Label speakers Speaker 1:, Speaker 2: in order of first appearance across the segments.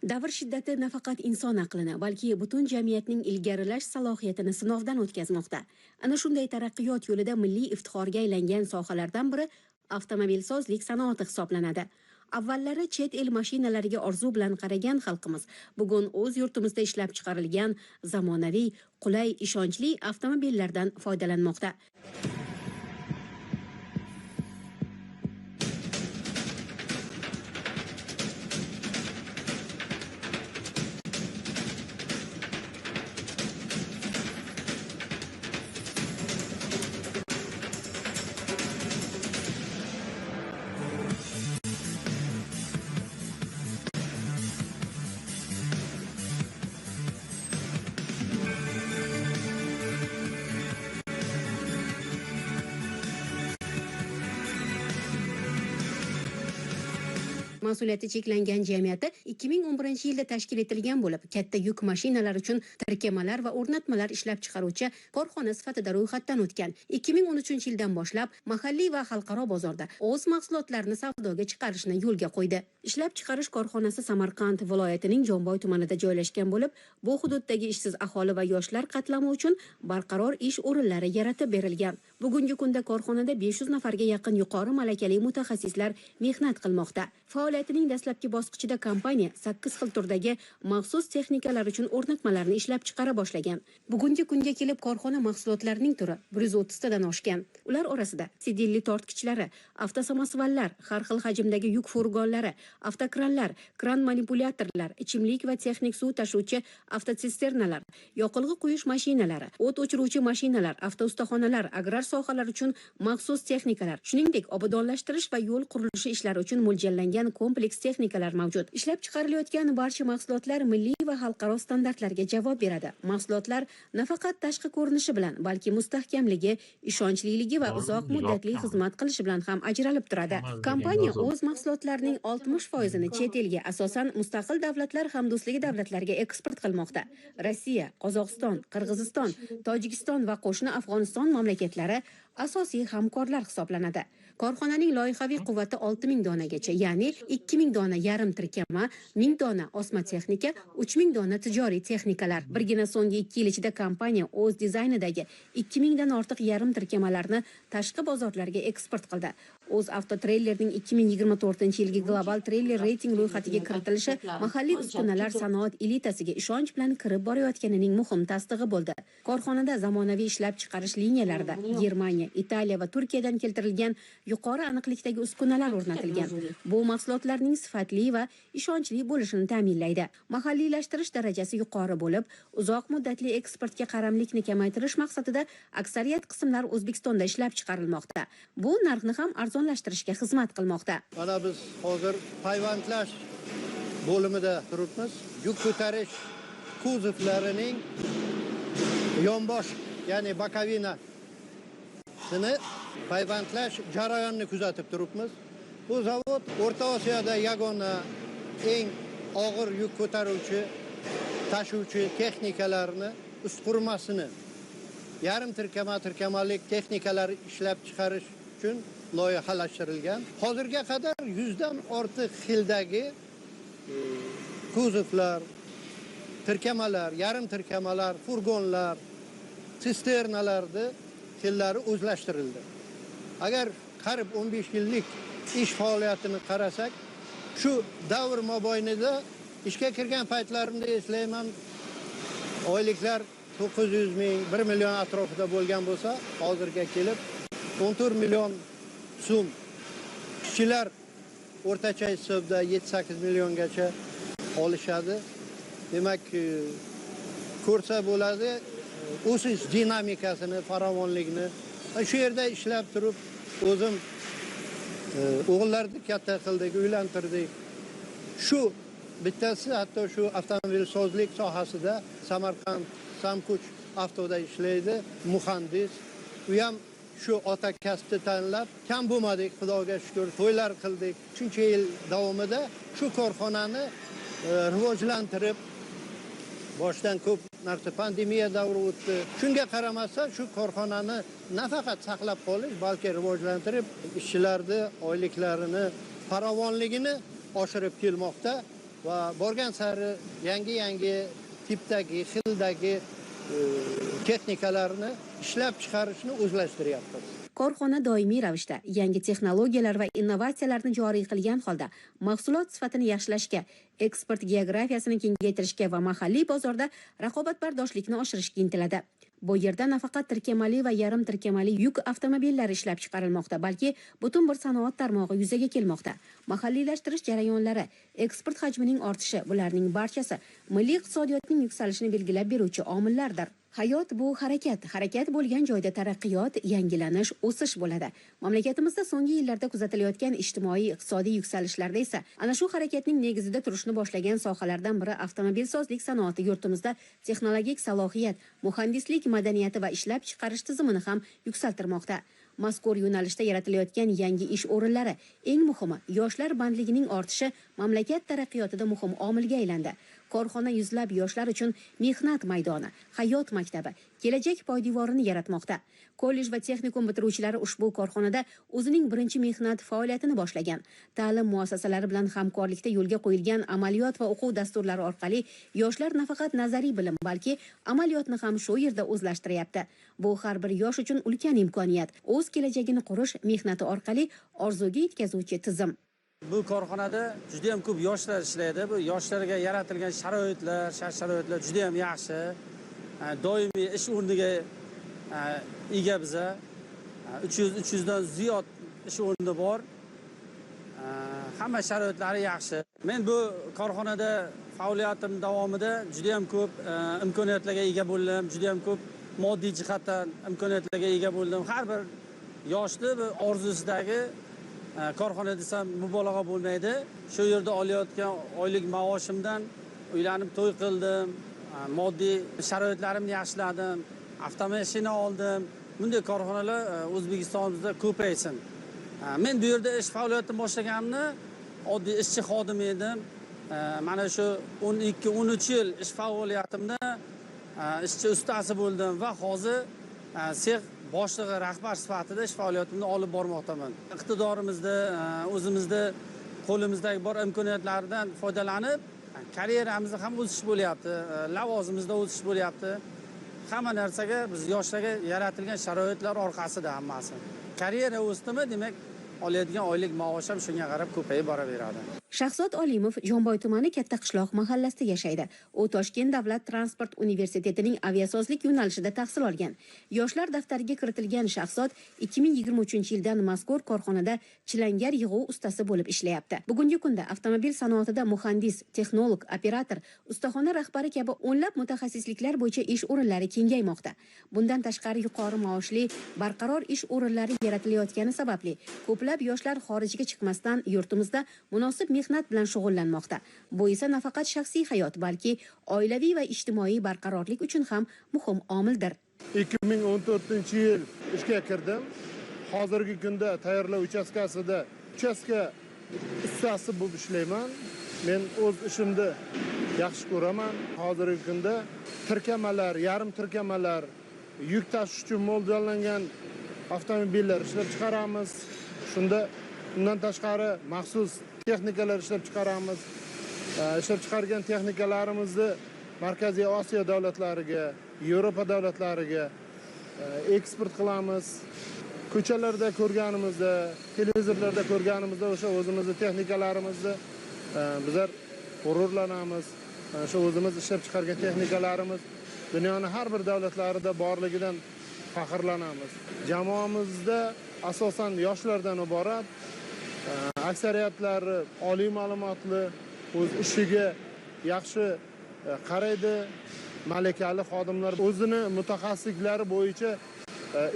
Speaker 1: Davr shiddati nafaqat inson aqlini, balki butun jamiyatning ilgarilash salohiyatini sinovdan o'tkazmoqda. Ana shunday taraqqiyot yo'lida milliy iftixorga aylangan sohalardan biri avtomobilsozlik sanoati hisoblanadi. Avvallari chet el mashinalariga orzu bilan qaragan xalqimiz bugun o'z yurtimizda ishlab chiqarilgan zamonaviy, qulay, ishonchli avtomobillardan foydalanmoqda. Mas'uliyati cheklangan jamiyati 2011-yilda tashkil etilgan bo'lib, katta yuk mashinalari uchun tirkamalar va o'rnatmalar ishlab chiqaruvchi korxona sifatida ro'yxatdan o'tgan. 2013-yildan boshlab mahalliy va xalqaro bozorda o'z mahsulotlarini savdoga chiqarishni yo'lga qo'ydi. Ishlab chiqarish korxonasi Samarqand viloyatining Jomboy tumanida joylashgan bo'lib, bu hududdagi ishsiz aholi va yoshlar qatlami uchun barqaror ish o'rinlari yaratib berilgan. Bugungi kunda korxonada 500 nafarga yaqin yuqori malakali mutaxassislar mehnat qilmoqda. Faoliyatining dastlabki bosqichida kompaniya 8 xil turdagi maxsus texnikalar uchun o'rnatmalarni ishlab chiqara boshlagan. Bugungi kunga kelib korxona mahsulotlarining turi 130 tadan oshgan. Ular orasida sedilli tortqichlari, avtosamosvallar, har xil hajmdagi yuk furgonlari, avtokranlar, kran manipulyatorlar, ichimlik va texnik suv tashuvchi avtotsisternalar, yoqilg'i quyish mashinalari, o't o'chiruvchi mashinalar, avtoustaxonalar, agrar sohalar uchun maxsus texnikalar, shuningdek, obodonlashtirish va yo'l qurilishi ishlari uchun mo'ljallangan kompleks texnikalar mavjud. Ishlab chiqarilayotgan barcha mahsulotlar milliy va xalqaro standartlarga javob beradi. Mahsulotlar nafaqat tashqi ko'rinishi bilan, balki mustahkamligi, ishonchliligi va uzoq muddatli xizmat qilishi bilan ham ajralib turadi. Kompaniya o'z mahsulotlarining 60%ni chet elga, asosan mustaqil davlatlar hamdo'stligi davlatlariga eksport qilmoqda. Rossiya, Qozog'iston, Qirg'iziston, Tojikiston va qo'shni Afg'oniston mamlakatlari asosiy hamkorlar hisoblanadi. Korxonaning loyihaviy quvvati 6000 donagacha, ya'ni 2000 dona yarim tirkama, 1000 dona osma texnika, 3000 dona tijoriy texnikalar. Birgina so'nggi 2 yil ichida kompaniya o'z dizaynidagi 2000 dan ortiq yarim tirkamalarni tashqi bozorlarga eksport qildi. O'z avtotreylerning 2024-yilgi global treyler reyting ro'yxatiga kiritilishi mahalliy uskunalar sanoat elitasiga ishonch bilan kirib borayotganining muhim tasdig'i bo'ldi. Korxonada zamonaviy ishlab chiqarish liniyalarida Germaniya, Italiya va Turkiyadan keltirilgan yuqori aniqlikdagi uskunalar o'rnatilgan. Bu mahsulotlarning sifatli va ishonchli bo'lishini ta'minlaydi. Mahalliylashtirish darajasi yuqori bo'lib, uzoq muddatli eksportga qaramlikni kamaytirish maqsadida aksariyat qismlar O'zbekistonda ishlab chiqarilmoqda. Bu narxni ham arzonlashtirishga xizmat qilmoqda.
Speaker 2: Mana biz hozir payvandlash bo'limida turibmiz. Yuk ko'tarish kuzovlarining yonbosh, ya'ni bokovina sini payvandlash jarayonini kuzatib turibmiz. Bu zavod O'rta Osiyoda yagona eng og'ir yuk ko'taruvchi, tashuvchi texnikalarni ustqurmasini, yarim tirkama, tirkamalik texnikalar ishlab chiqarish uchun loyihalashtirilgan. Hozirga qadar 100 dan ortiq xildagi kuzovlar, tirkamalar, yarim tirkamalar, furgonlar, sisternalarni xillari o'zlashtirildi. Agar qarib 15 yillik ish faoliyatini qarasak, shu davr mobaynida ishga kirgan paytlarimda eslayman, oyliklar 900 ming, 1 million atrofida bo'lgan bo'lsa, hozirga kelib 14 million so'm. Ishchilar o'rtacha hisobda 7-8 milliongacha olishadi. Demak, ko'rsa bo'ladi o'sish dinamikasini, farovonlikni. Shu yerda ishlab turib o'zim o'g'illarni katta qildik, uylantirdik. Shu bittasi hatto shu avtomobilsozlik sohasida Samarqand Samkuch avtoda ishlaydi, muhandis. U ham shu ota kasbni tanlab, kam bo'lmadik, Xudoga shukr, to'ylar qildik. Shuncha yil davomida shu korxonani rivojlantirib, boshdan ko'p narsa, pandemiya davri o'tdi. Shunga qaramasdan shu korxonani nafaqat saqlab qolish, balki rivojlantirib, ishchilarni oyliklarini farovonligini oshirib kelmoqda. Va borgan sari yangi tipdagi, xildagi texnikalarni ishlab chiqarishni o'zlashtiryapmiz.
Speaker 1: Korxona doimiy ravishda yangi texnologiyalar va innovatsiyalarni joriy qilgan holda mahsulot sifatini yaxshilashga, eksport geografiyasini kengaytirishga va mahalliy bozorda raqobatbardoshlikni oshirishga intiladi. Bu yerda nafaqat tirkamali va yarim tirkamali yuk avtomobillari ishlab chiqarilmoqda, balki butun bir sanoat tarmog'i yuzaga kelmoqda. Mahalliylashtirish jarayonlari, eksport hajmining ortishi, bularning barchasi milliy iqtisodiyotning yuksalishini belgilab beruvchi omillardir. Hayot bu harakat, harakat bo'lgan joyda taraqqiyot, yangilanish, o'sish bo'ladi. Mamlakatimizda so'nggi yillarda kuzatilayotgan ijtimoiy, iqtisodiy yuksalishlarda esa ana shu harakatning negizida turishni boshlagan sohalardan biri avtomobilsozlik sanoati yurtimizda texnologik salohiyat, muhandislik madaniyati va ishlab chiqarish tizimini ham yuksaltirmoqda. Mazkur yo'nalishda yaratilayotgan yangi ish o'rinlari, eng muhimi, yoshlar bandligining ortishi mamlakat taraqqiyotida muhim omilga aylandi. Korxona yuzlab yoshlar uchun mehnat maydoni, hayot maktabi, kelajak poydevorini yaratmoqda. Kollej va texnikum bitiruvchilari ushbu korxonada o'zining birinchi mehnat faoliyatini boshlagan. Ta'lim muassasalari bilan hamkorlikda yo'lga qo'yilgan amaliyot va o'quv dasturlari orqali yoshlar nafaqat nazariy bilim, balki amaliyotni ham shu yerda o'zlashtiryapti. Bu har bir yosh uchun ulkan imkoniyat. O'z kelajagini qurish mehnati orqali orzuga yetkazuvchi tizim.
Speaker 3: Bu korxonada juda ham ko'p yoshlar ishlaydi. Bu yoshlarga yaratilgan sharoitlar, shart-sharoitlar juda ham yaxshi. Doimiy ish o'rniga ega biza. 300 dan ziyod ish o'rni bor. Hamma sharoitlari yaxshi. Men bu korxonada faoliyatim davomida juda ham ko'p imkoniyatlarga ega bo'ldim, juda ham ko'p moddiy jihatdan imkoniyatlarga ega bo'ldim. Har bir yoshni bir orzusidagi korxona desam mubolag'a bo'lmaydi. Shu yerda olayotgan oylik maoshimdan uylanib to'y qildim, moddiy sharoitlarimni yaxshiladim, avtomashina oldim. Bunday korxonalar O'zbekistonimizda ko'paysin. Men bu yerda ish faoliyatimni boshlaganimda oddiy ishchi xodim edim. Mana shu 12-13 yil ish faoliyatimda ishchi ustasi bo'ldim va hozir sex boshlig'i, rahbar sifatida ish faoliyatimni olib bormoqdaman. Iqtidorimizda, o'zimizda qo'limizdagi bor imkoniyatlardan foydalanib, karyeramizda ham o'sish bo'lyapti, lavozimizda o'sish bo'lyapti. Hamma narsaga biz yoshlarga yaratilgan sharoitlar orqasida hammasi. Karyera o'sdimi, demak, oladigan oylik maosh ham shunga qarab ko'payib boraveradi.
Speaker 1: Shahzod Olimov Jomboy tumani Katta qishloq mahallasida yashaydi. U Toshkent davlat transport universitetining aviasozlik yo'nalishida tahsil olgan. Yoshlar daftariga kiritilgan Shahzod 2023-yildan mazkur korxonada chilangar yig'uv ustasi bo'lib ishlayapti. Bugungi kunda avtomobil sanoatida muhandis, texnolog, operator, ustaxona rahbari kabi o'nlab mutaxassisliklar bo'yicha ish o'rinlari kengaymoqda. Bundan tashqari yuqori maoshli, barqaror ish o'rinlari yaratilayotgani sababli ko'plab yoshlar xorijga chiqmasdan yurtimizda munosib mehnat bilan shug'ullanmoqda. Bu esa nafaqat shaxsiy hayot, balki oilaviy va ijtimoiy barqarorlik uchun ham muhim omildir.
Speaker 4: 2014-yil ishga kirdim. Hozirgi kunda tayyorlov uchastkasida uchastka ustasi bo'lib ishlayman. Men o'z ishimni yaxshi ko'raman. Hozirgi kunda tirkamalar, yarim tirkamalar, yuk tashish uchun mo'ljallangan avtomobillar ishlab chiqaramiz. Shunda undan tashqari maxsus texnikalar ishlab chiqaramiz. Ishlab chiqargan texnikalarimizni Markaziy Osiyo davlatlariga, Yevropa davlatlariga eksport qilamiz. Ko'chalarda ko'rganimizda, televizorlarda ko'rganimizda o'sha o'zimizni texnikalarimizni bizlar g'ururlanamiz. O'sha o'zimiz ishlab chiqargan texnikalarimiz dunyoning har bir davlatlarida borligidan faxrlanamiz. Jamoamizda asosan yoshlardan iborat. Aksariyatlari oliy ma'lumotli, o'z ishiga yaxshi qaraydi, malakali xodimlar, o'zini mutaxassisliklari bo'yicha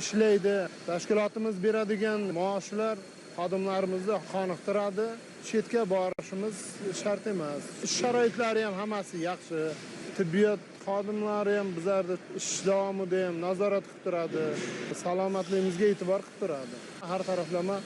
Speaker 4: ishlaydi. Tashkilotimiz beradigan maoshlar xodimlarimizni qoniqtiradi. Chetga borishimiz shart emas. Ish sharoitlari ham hammasi yaxshi. Tibbiyot xodimlari ham bizlarni ish davomida ham nazorat qilib turadi. Salomatligimizga e'tibor qilib turadi. Har taraflama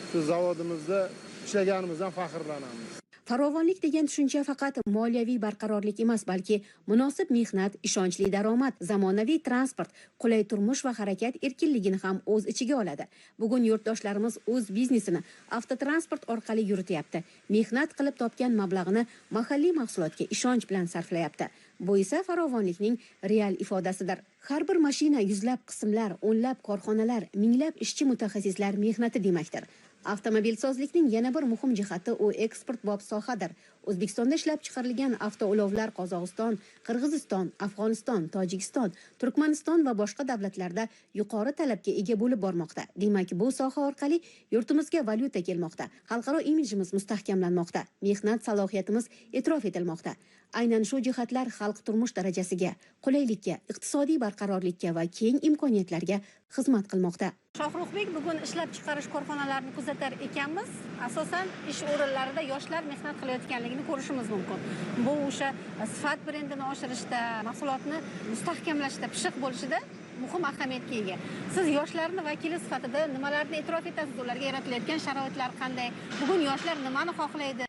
Speaker 4: shu zavodimizda ishlaganimizdan faxrlanamiz.
Speaker 1: Farovonlik degan tushuncha faqat moliyaviy barqarorlik emas, balki munosib mehnat, ishonchli daromad, zamonaviy transport, qulay turmush va harakat erkinligini ham o'z ichiga oladi. Bugun yurtdoshlarimiz o'z biznesini avtotransport orqali yurityapti. Mehnat qilib topgan mablag'ini mahalliy mahsulotga ishonch bilan sarflayapti. Bu esa farovonlikning real ifodasidir. Har bir mashina yuzlab qismlar, o'nlab korxonalar, minglab ishchi mutaxassislar mehnati demakdir. Avtomobilsozlikning yana bir muhim jihati u eksportbop sohadir. O'zbekistonda ishlab chiqarilgan avtoulovlar Qozog'iston, Qirg'iziston, Afg'oniston, Tojikiston, Turkmaniston va boshqa davlatlarda yuqori talabga ega bo'lib bormoqda. Demak, bu soha orqali yurtimizga valyuta kelmoqda. Xalqaro imijimiz mustahkamlanmoqda. Mehnat salohiyatimiz e'tirof etilmoqda. Aynan shu jihatlar xalq turmush darajasiga, qulaylikka, iqtisodiy barqarorlikka va keng imkoniyatlarga xizmat qilmoqda.
Speaker 5: Shohruxbek, bugun ishlab chiqarish korxonalarini kuzatar ekanmiz, asosan ish o'rinlarida yoshlar mehnat qilayotganligini ko'rishimiz mumkin. Bu o'sha sifat brendini oshirishda, mahsulotni mustahkamlashda, pishiq bo'lishida muhim ahamiyatga ega. Siz yoshlarning vakili sifatida nimalarni e'tirof etasiz? Ularga yaratilayotgan sharoitlar qanday? Bugun yoshlar nimani xohlaydi?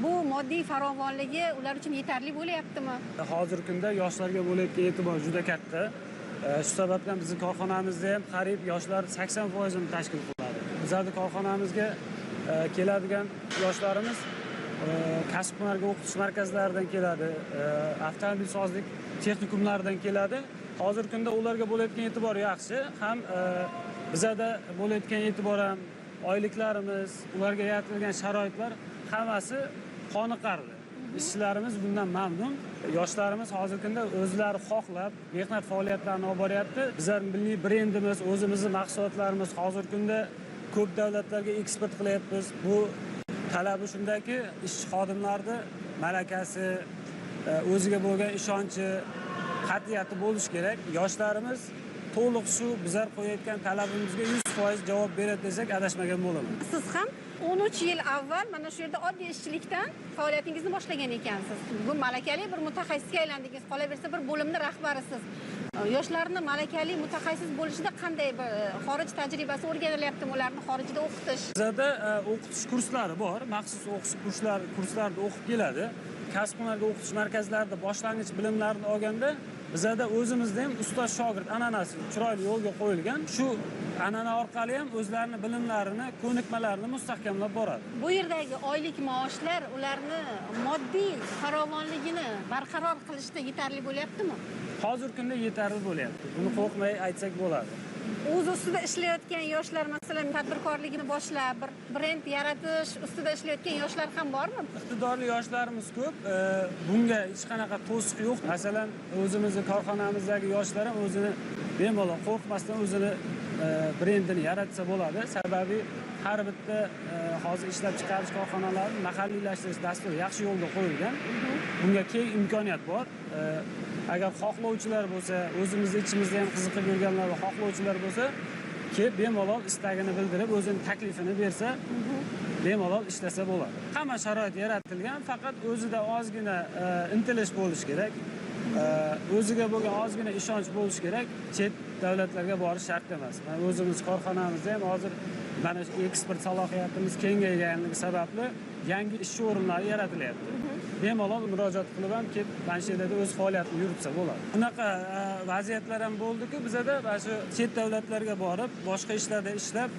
Speaker 5: Bu moddiy farovonligi ular uchun yetarli bo'lyaptimi?
Speaker 3: Hozirgi kunda yoshlarga bo'layotgan e'tibor juda katta. Shu sababdan bizning korxonamizda ham qariyb yoshlar 80%ni tashkil qiladi. Bizning korxonamizga keladigan yoshlarimiz kasb-hunarga o'qitish markazlaridan keladi, avtomobilsozlik texnikumlaridan keladi. Hozirgi kunda ularga bo'layotgan e'tibor yaxshi, ham bizada bo'layotgan e'tibor ham, oyliklarimiz, ularga yaratilgan sharoitlar hammasi qoniqarli. Ishchilarimiz bundan mamnun. Yoshlarimiz hozirgi kunda o'zlari xohlab mehnat faoliyatlarini olib boryapti. Bizlar milliy brendimiz, o'zimizning mahsulotlarimiz hozirgi kunda ko'p davlatlarga eksport qilyapmiz. Bu talabi shundaki, ishchi xodimlarni malakasi, o'ziga bo'lgan ishonchi, qat'iyati bo'lishi kerak. Yoshlarimiz to'liq shu bizlar qo'yayotgan talabimizga 100% javob beradi desak adashmagan bo'laman.
Speaker 5: Siz ham 13 yil avval mana shu yerda oddiy ishchilikdan faoliyatingizni boshlagan ekansiz. Bugun malakali bir mutaxassisga aylandingiz, qolaversa bir bo'limni rahbarisiz. Yoshlarni malakali mutaxassis bo'lishida qanday bir xorij tajribasi o'rganilyaptimi, ularni xorijda o'qitish?
Speaker 3: Bizda o'qitish kurslari bor, maxsus o'qish kurslarida o'qib keladi. Kasb-hunarga o'qitish markazlarida boshlang'ich bilimlarni olganda bizada o'zimizda ham ustoz shogird an'anasi chiroyli yo'lga qo'yilgan. Shu an'ana orqali ham o'zlarini bilimlarini, ko'nikmalarini mustahkamlab boradi.
Speaker 5: Bu yerdagi oylik maoshlar ularni moddiy farovonligini barqaror qilishda yetarli bo'lyaptimi?
Speaker 3: Hozirgi kunda yetarli bo'lyapti. Buni qo'rqmay aytsak bo'ladi.
Speaker 5: O'z ustida ishlayotgan yoshlar, masalan, tadbirkorligini boshlab, bir brend yaratish ustida ishlayotgan yoshlar ham bormi?
Speaker 3: Iqtidorli yoshlarimiz ko'p. Bunga hech qanaqa to'siq yo'q. Masalan, o'zimizning korxonamizdagi yoshlar ham o'zini bemalol qo'rqmasdan o'zini brendini yaratsa bo'ladi. Sababi har bitta hozir ishlab chiqarish korxonalarini mahalliylashtirish dasturi yaxshi yo'lga qo'yilgan. Bunga keng imkoniyat bor. Agar xohlovchilar bo'lsa, o'zimizni ichimizda ham qiziqib yurganlar va xohlovchilar bo'lsa, kelib bemalol istagini bildirib, o'zini taklifini bersa, bemalol ishlasa bo'ladi. Hamma sharoit yaratilgan, faqat o'zida ozgina intilish bo'lishi kerak. O'ziga bo'lgan ozgina ishonch bo'lishi kerak. Chet davlatlarga borish shart emas. Mana o'zimiz korxonamizda ham hozir mana shu eksport salohiyatimiz kengayganligi sababli yangi ishchi o'rinlari yaratilyapti. Bemalol murojaat qilib ham kelib mana shu yerda o'z faoliyatini yuritsa bo'ladi. Bunaqa vaziyatlar ham bo'ldi-ku bizada, mana shu chet davlatlarga borib, boshqa ishlarda ishlab,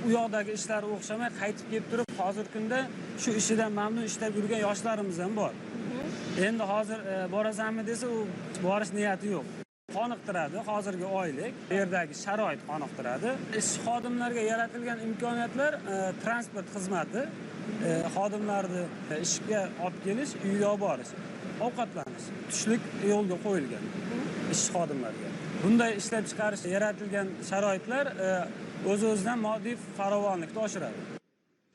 Speaker 3: u yoqdagi ishlari o'xshamay qaytib kelib turib, hozirgi kunda shu ishidan mamnun ishlab yurgan yoshlarimiz ham bor. Endi hozir borasanmi desa, u borish niyati yo'q. Qoniqtiradi hozirgi oylik, bu yerdagi sharoit qoniqtiradi. Ishchi xodimlarga yaratilgan imkoniyatlar, transport xizmati, xodimlarni ishga olib kelish, uyga olib borish, ovqatlanish, tushlik yo'lga qo'yilgan ishchi xodimlarga. Bunday ishlab chiqarish yaratilgan sharoitlar o'z-o'zidan moddiy farovonlikni oshiradi.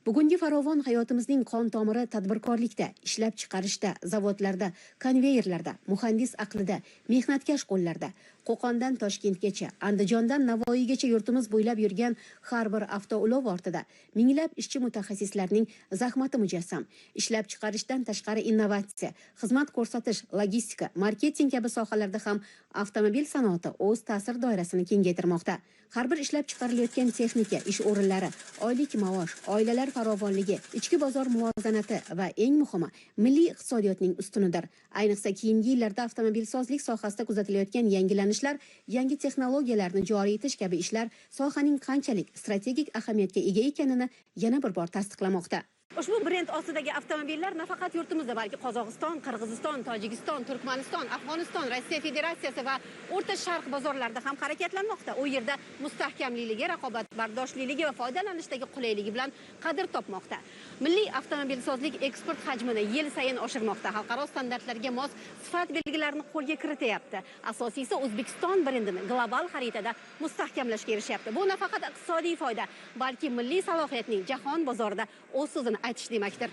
Speaker 1: Bugungi farovon hayotimizning qon tomiri tadbirkorlikda, ishlab chiqarishda, zavodlarda, konveyerlarda, muhandis aqlida, mehnatkash qo'llarda. Qo'qondan Toshkentgacha, Andijondan Navoiygacha yurtimiz bo'ylab yurgan har bir avtoulov ortida minglab ishchi mutaxassislarning zahmati mujassam. Ishlab chiqarishdan tashqari innovatsiya, xizmat ko'rsatish, logistika, marketing kabi sohalarda ham avtomobil sanoati o'z ta'sir doirasini kengaytirmoqda. Har bir ishlab chiqarilayotgan texnika, ish o'rinlari, oylik maosh, oilalar farovonligi, ichki bozor muvozanati va eng muhimi, milliy iqtisodiyotning ustunidir. Ayniqsa keyingi yillarda avtomobilsozlik sohasida kuzatilayotgan yangilanishlar, yangi texnologiyalarni joriy etish kabi ishlar sohaning qanchalik strategik ahamiyatga ega ekanini yana bir bor tasdiqlamoqda. Ushbu brend ostidagi avtomobillar nafaqat yurtimizda, balki Qozog'iston, Qirg'iziston, Tojikiston, Turkmaniston, Afg'oniston, Rossiya Federatsiyasi va O'rta Sharq bozorlarida ham harakatlanmoqda. U yerda mustahkamliligi, raqobatbardoshliligi va foydalanishdagi qulayligi bilan qadr topmoqda. Milliy avtomobilsozlik eksport hajmini yil sayin oshirmoqda. Xalqaro standartlarga mos sifat belgilarini qo'lga kirityapti. Asosiysi, O'zbekiston brendini global xaritada mustahkamlashga erishyapti. Bu nafaqat iqtisodiy foyda, balki milliy salohiyatning jahon bozorida o'z so'zini aytish demakdir.